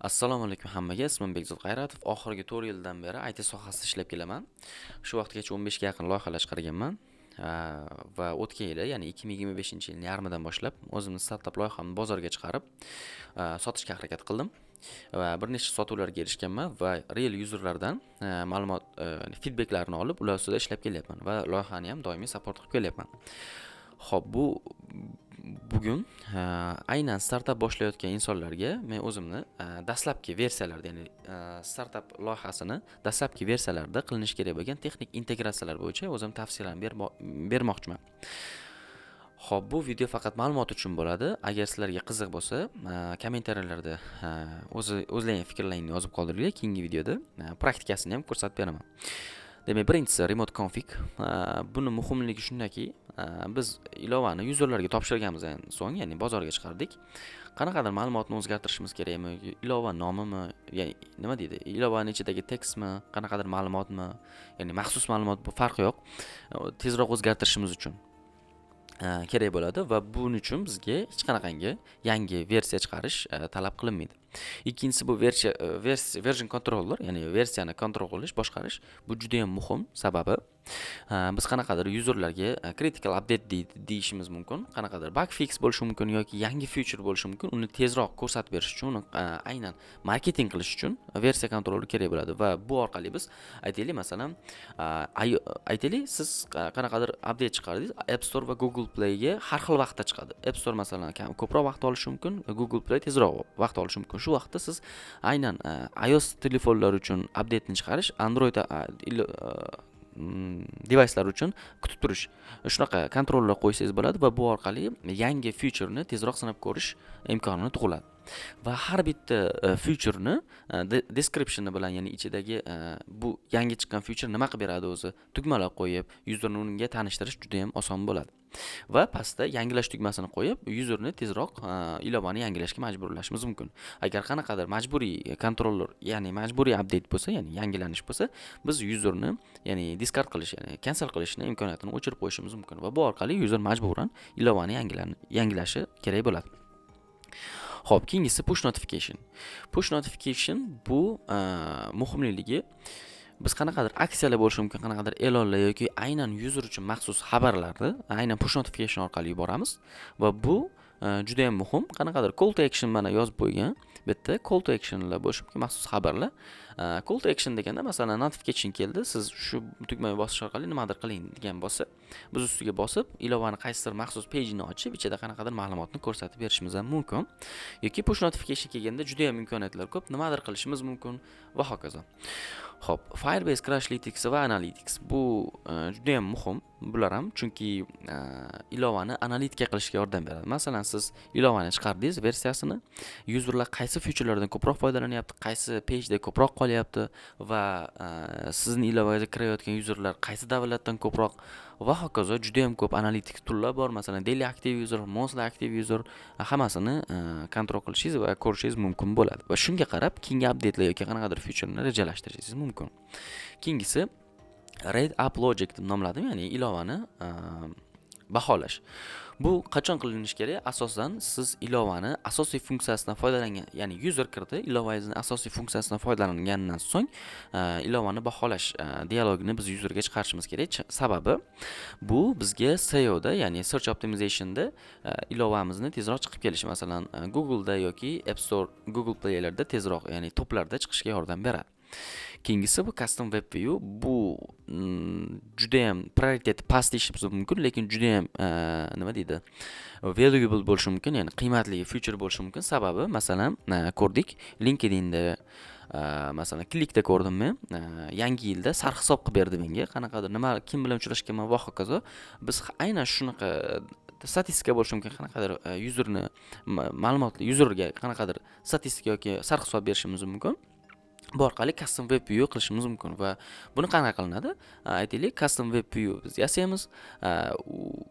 Assalomu alaykum hammaga. Ismim Bekzod G'ayratov. Oxirgi 4 yildan beri IT sohasida ishlab kelaman. Shu vaqtgacha 15 ga yaqin loyihalar chiqarganman. Va o'tgan yili, ya'ni 2025-yilning yarmidan boshlab o'zimni startap loyihamni bozorga chiqarib, sotishga harakat qildim. Va bir nechta sotuvlarga erishganman va real userlardan ma'lumot, feedbacklarni olib, ular ustida ishlab kelyapman va loyihani ham doimiy support qilib kelyapman. Xo'p, bu bugun aynan startap boshlayotgan insonlarga men o'zimni dastlabki versiyalarda, ya'ni startap loyihasini dastlabki versiyalarida qilinishi kerak bo'lgan texnik integratsiyalar bo'yicha o'zim tavsiyalarimni bermoqchiman. Xo'p, bu video faqat ma'lumot uchun bo'ladi. Agar sizlarga qiziq bo'lsa, kommentariyalarda o'zi o'zlaring fikrlaringni yozib qoldiringlar. Keyingi videoda praktikasini ham ko'rsatib beraman. Demak, birinchisi remote config. Buni muhimligi shundaki, biz ilovani userlarga topshirganimizdan so'ng, ya'ni bozorga chiqardik. Qanaqadir ma'lumotni o'zgartirishimiz kerakmi, ilova nomimi, ya'ni nima deydi, ilovani ichidagi tekstmi, qanaqadir ma'lumotmi, ya'ni maxsus ma'lumot, bu farqi yo'q. Tezroq o'zgartirishimiz uchun kerak bo'ladi va buning uchun bizga hech qanaqangi yangi versiya chiqarish talab qilinmaydi. Ikkinchisi bu versiya version controller, ya'ni versiyani kontrol qilish, boshqarish. Bu juda ham muhim, sababi biz qanaqadir userlarga critical update deyishimiz mumkin, qanaqadir bug fix bo'lishi mumkin yoki yangi feature bo'lishi mumkin. Uni tezroq ko'rsatib berish uchun, uni aynan marketing qilish uchun versiya kontroli kerak bo'ladi va bu orqali biz, aytaylik, masalan, aytaylik, siz qanaqadir update chiqardingiz, App Store va Google Playga har xil vaqtda chiqadi. App Store, masalan, ko'proq vaqt olishi mumkin, Google Play tezroq vaqt olishi mumkin. Shu vaqtda siz aynan iOS telefonlar uchun updateni chiqarish, Android devicelar uchun kutib turish, shunaqa kontrollar qo'ysangiz bo'ladi va bu orqali yangi featureni tezroq sinab ko'rish imkonini tug'iladi. Va har bitta featureni descriptioni bilan, ya'ni ichidagi bu yangi chiqqan feature nima qilib beradi o'zi, tugmalar qo'yib, userni unga tanishtirish juda yam oson bo'ladi. Va pastda yangilash tugmasini qo'yib, userni tezroq ilovani yangilashga majburlashimiz mumkin. Agar qanaqadir majburiy kontroller, ya'ni majburiy update bo'lsa, ya'ni yangilanish bo'lsa, biz userni, ya'ni discard qilish, ya'ni cancel qilishni imkoniyatini o'chirib qo'yishimiz mumkin va bu orqali user majburan ilovani yangilashi kerak bo'ladi. Xo'p, keyingisi push notification. Push notification bu muhimligi, biz qanaqadir aksiyalar bo'lishi mumkin, qanaqadir e'lonlar yoki aynan user uchun maxsus xabarlarni aynan push notification orqali yuboramiz va bu juda ham muhim. Qanaqadir call to action, mana, yozib qo'ygan. Bu yerda call to actionlar bo'lishi mumkin, maxsus xabarlar. Call to action deganda, masalan, notification keldi, siz shu tugmani bosish orqali nimadir qiling degan bo'lsa, biz ustiga bosib, ilovani qaysidir maxsus page'ini ochib, ichida qanaqadir ma'lumotni ko'rsatib berishimiz ham mumkin. Yoki push notification kelganda juda ham imkoniyatlar ko'p, nimadir qilishimiz mumkin va hokazo. Xo'p, Firebase Crashlytics va Analytics, bu juda ham muhim bular ham, chunki ilovani analitika qilishga yordam beradi. Masalan, siz ilovani chiqardingiz versiyasini, userlar qaysi featurelardan ko'proq foydalanyapti, qaysi pageda ko'proq qolyapti va sizni ilovaga kirayotgan userlar qaysi davlatdan ko'proq va hokazo, juda ham ko'p analitik toollar bor. Masalan, daily active user, monthly active user, hammasini kontrol qilishingiz va ko'rishingiz mumkin bo'ladi va shunga qarab keyingi updatelar yoki qanaqadir featureni rejalashtirishingiz mumkin. Keyingisi Rate App Logic deb nomladim, ya'ni ilovani baholash. Bu qachon qilinishi kerak? Asosan siz ilovani asosiy funksiyasidan foydalangan, ya'ni user kirdi, ilovangizni asosiy funksiyasidan foydalangandan so'ng ilovani baholash dialogini biz userga chiqarishimiz kerak. Sababi bu bizga SEOda, ya'ni Search Optimizationda ilovamizni tezroq chiqib kelishi, masalan, Google'da yoki App Store, Google Playlarda tezroq, ya'ni toplarda chiqishga yordam beradi. Keyingisi bu Custom Web View. Bu judayam prioriteti past deyishimiz mumkin, lekin judayam nima deydi, valuable bo'lishi mumkin, ya'ni qiymatli feature bo'lishi mumkin. Sababi, masalan, ko'rdik LinkedInda, masalan, Klikda ko'rdim men, yangi yilda sarhisob qilib berdi menga, qanaqadir nima, kim bilan uchrashganman va hokazo. Biz aynan shunaqa statistika bo'lishi mumkin, qanaqadir userni ma'lumotli userga qanaqadir statistika yoki sarhisob berishimiz mumkin. Bu orqali custom web view qilishimiz mumkin. Va buni qanaqa qilinadi? Aytaylik, custom web view biz yasaymiz.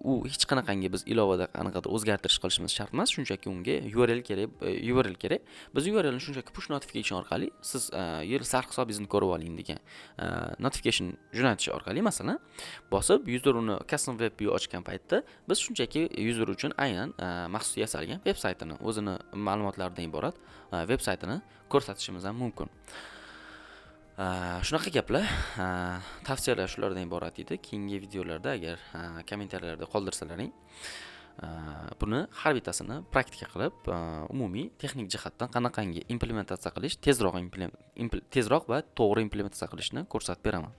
U hech qanaqangi biz ilovada qanaqadir o'zgartirish qilishimiz shart emas, shunchaki unga URL kerak, URL kerak. Biz URLni shunchaki push notification orqali, siz yil sarhisobingizni ko'rib oling degan notification jo'natish orqali, masalan, bosib, user uni custom web view ochgan paytda biz shunchaki user uchun aynan maxsus yasalgan veb saytini, o'zini ma'lumotlaridan iborat veb saytini ko'rsatishimiz ham mumkin. Shunaqa gaplar, tavsiyalar shulardan iborat edi. Keyingi videolarda agar kommentariyalarda qoldirsalaring, buni har bittasini praktika qilib, umumiy texnik jihatdan qanaqangi implementatsiya qilish, tezroq va to'g'ri implementatsiya qilishni ko'rsatib beraman.